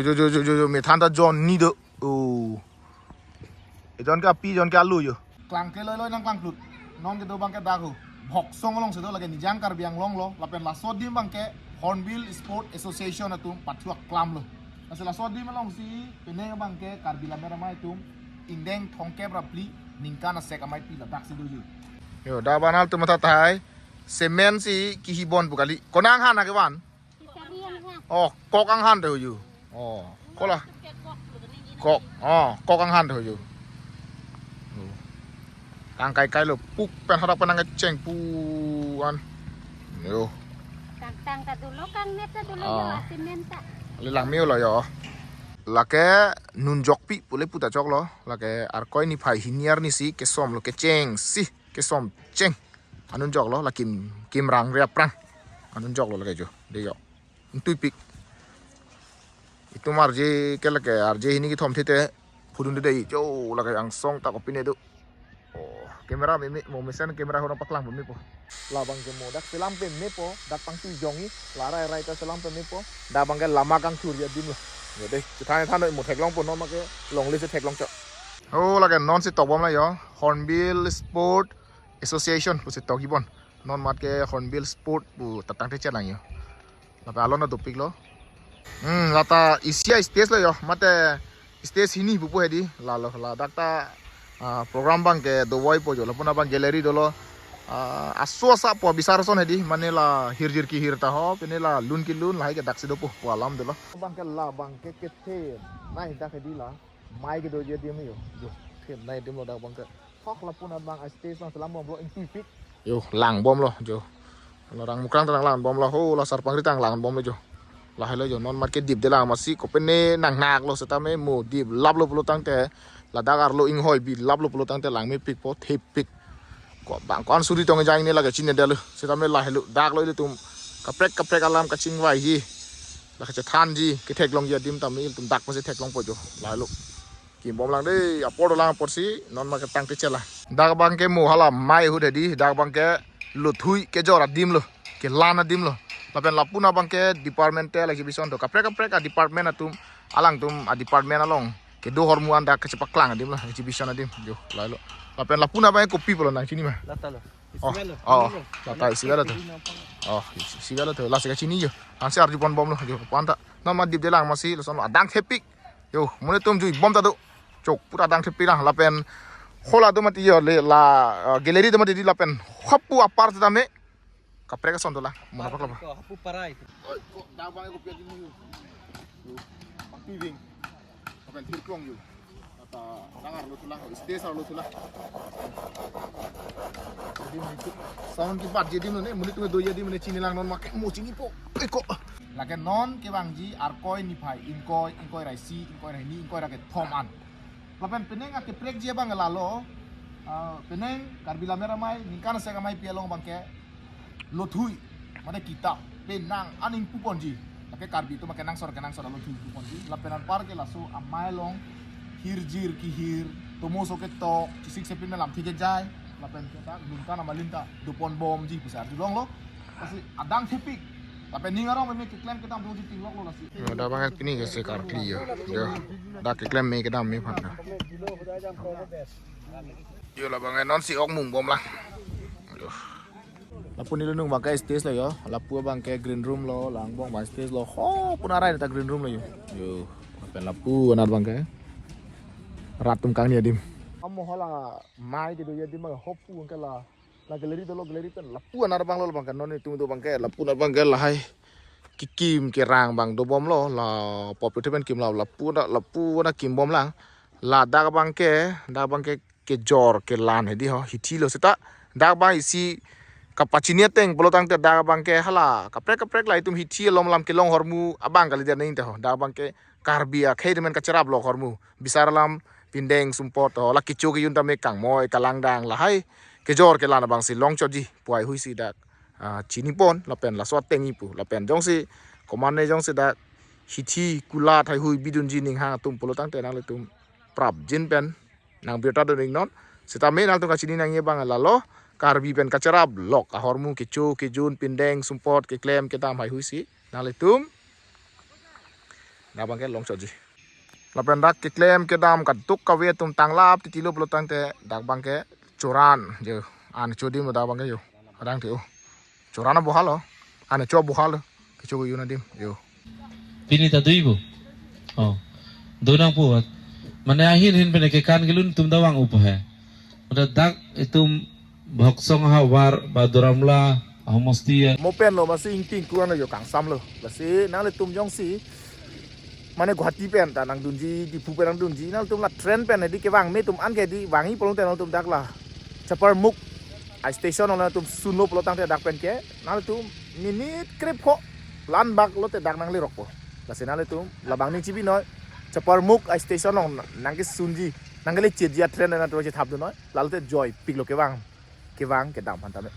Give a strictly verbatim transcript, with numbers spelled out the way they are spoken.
Jo, jo, jo, jo, jo, methan ta jon ni do. Oh. Ejon ke api, ejon ke alu jo. Klangkle loiloi nangklangklut. Non kedo abangke dak ho. Bhoksong alongsi do lake Nijang Karbi Anglong lo. Lapen laso adim abangke Hornbill Sport Association atum pathu aklam lo. Lasi laso adim alongsi penang abangke Karbi Lammet Amei atum ingdeng thomkep ra phli ningkan asek ameipi ladaksi doji. Jo, dak abang nangtum matha tahai. Cement si kehibon pu kali. Konat anghan akevan? Kitari anghan. Oh, kok anghan te ho jo. Oh, kola. Kok, oh, kok anghan te ho jo. Oh. Kangkai kai lo puk pen hadak pen nangkecheng pu an. Jo. Kangtang ta dolo, kangnet ta dolo jo, ah, cement ta. Lelang meo lo jo. Lake nunjokpi pule puta choklo. Lake Arkoi niphai hini arnisi kesom lo, kechengsi kesom cheng. Anunjok lo, la kim, kim rang riap rang. Anunjok lo lake jo. De jo. Intuipik. Itum arje ke lake arje hini kethom thete phudun de dei jo, lake angsong ta kopine do. Oh, camera meme, mo mesen camera ho nangpaklang peme po. Labang ke mo dak selam peme po, dak pangtui jongji, la rai rai ta selam peme po. Dak abangke lama kangthur adim lo. Jo de, chethan than mo theklong po, non make longle si theklong chot. Oh, lake non si tokbom la jo. Hornbill Sport Association pusi tokji bon. Non mat ke Hornbill Sport pu ta tangte chelang jo. Lapen alon ta dopik lo. Hmm, lata isi a-stage lo jo. Mate stage hini pupo hedi. Lalo ladak ta, ah, program abangke dovoi po jo. Lapu-an abang gallery dolo. Ah, aso asa po bisar ason hedi. Mane la hirjir kehir ta ho. Pine la lun kelun lahai ke daksi dopo pu alam dolo. Abangke labangke kethenei dak hedi la. Mei kedoji adim jo. Jo. Thenei adim lo dak abangke. Thok lapu-an abang a-stage nangselam bomlo, intuipik. Jo, lang bomlo jo. Lo rang mukrang ta nanglang bomlo, ho la sarpangri ta nanglang bomlo jo. Lahai lo jo, non mat ke dipde lang masi kopine nangnak lo setame mo diplap lo pulo tangte, ladak arlo inghoi bilap lo pulo tangte lang mepik po, thepik. Ko abang ko-an suri tong jang ne lake chinine det lo. Setame lahai lo, dak lo ilitum kaprek kaprek alam kachingvaiji, la kachethanji, ketheklongji adim tame ilitum dak pusi theklong po jo. Lahai lo. Kimbom lang dei, apor dolang apor si, non ma ketang te chela. Dak abangke mo hala mei ahut hedi, dak abangke lothui kejor adim lo, kelan adim lo. Lapen lapu-an abangke departmental exhibition do, kaprek kaprek a-department atum, alangtum a-department along kedo ahormu an dak kachepaklang adim lo, exhibition adim, jo, lahai lo. Lapen lapu-an abangke kopi pulo nangchini ma? Lata lo. Oh, isivet lo, oh, isivet lo. Lata isivet lo to. Oh, isi-, isivet lo to. Lasi kachini jo. Ansi arjupon bomlo jo. Panta. Non ma dipde lang masi lason lo adang thepik. Jo, monit atum jui bom ta do. Chok pura adang thepik lang lapen hall atum mati jo le la, eh, gallery atum mati di lapen hapu apar setame. Kaprek ason dolang. Mona paklo. Ko hapu parai. Oi, ko dak abang ko piat ini. Jo. Pangpibing. Lapen thirklong jo. Lata adang arlo thulang, stage arlo thulang. Adim itu. Sound kebatji adim lo ne, monit atum doji adim ne chini lang non make mo chini po. Eko. Lake non kevangji Arkoi niphai ingkoi, ingkoi ra isi, ingkoi ra hini, ingkoi ra kethom an. Lapen penang akeprekji abang lalo, ah, penang Karbi Lammet Amei ningkan asek ameipi along abangke lothui, mane kitap, penang aning puponji. Lake Karbi atum kenangsot kenangsot alothui puponji. Lapen anpar ke laso amei along hirjir kehir, tomoso ketok, chesik chepin alam thik kejai. Lapen ke ta lun kan amalin ta dopon bomji pusi arjulonglo. Lasi adang thepik. Lapen ning arong meme keklem kedam doji tinglok lo lasi. Jo, dak abang pini ke se karkli jo. Jo. Dak keklem me kedam me aphan ta. Jo, labang non si ok mung bom lang. Jo. Lapu neli nung abangke stage lo jo. Lapu abangke green room lo, la angbong abang stage lo. Ho, puna rai ta green room lo jo. Jo. Lapen lapu anat abangke rat atum kangni adim. Amo hala mei kedoji adim abang hopu abangke la, la gallery dolo, gallery pen lapu anat abang lo, labangke non itum do abangke lapu anat abangke lahai kekim kerang abang dobom lo, la pop pen kim la lapu anat, lapu anat kimbom lang. Ladak abangke, dak abangke kejor kelan hedi ho, hithi lo seta. Dak abang isi kapachini ateng pulo tangte dak abangke hala kaprek kaprek la itum hithi alom lam kelong ahormu abang kalidet nang te ho. Dak abangke Karbi akhei demen kacherap lo ahormu. Bisar alam pindeng sumpot ho, la kecho kejun tame kangmoi kalangdang lahai kejor kelan abang si longchotji pu heihui si dak, ah, chinipon lapen laso atengji pu. Lapen jongsi komatne jongsi dak hithi kulat heihui bidunji ninghang atum pulo tangte nanglitum prapjin pen nangbirta dun iknon. Setame nangtum kachini nangji abang lalo, Karbi pen kacherap lok ahormu kecho kejun pindeng sumpot keklem kedam heihui si nanglitum Dak abangke longchotji. Lapen dak keklem kedam kaduk kave atum tanglap titilo pulotangte dak abangke choran jo. An chodim dak abangke jo. Adang ti o. Choran abohal o. An cho abohal o. Kecho ko yun adim jo. Pini ta dui bo. Oh. Donang puat. Mane ahin hin pene kekan kelun tum dawang upo he. Udah dak itum Bhoksong havar ba Duar Amla homosti ya. Mo pen lo masi ingting kuan lo jo kangsam lo. Lasi nanglitum jongsi mane Guwahati pen ta nangdunji, Diphu pen nangdunji, nanglitum la train pen hedi kevang me atum an ke hedi vangji pulote nanglitum dak la Chaparmukh a station nanglitum sunlo pulotangte dak pen ke nanglitum minute krepho lan bak lote dak nanglerokpo. Lasi nanglitum labang ning chibinoi Chaparmukh a station along nangkesunji, nangkelecheji a train nanglitum chethapdunnoi. Lalote joipiklo kevang, kevang kedam aphan tame.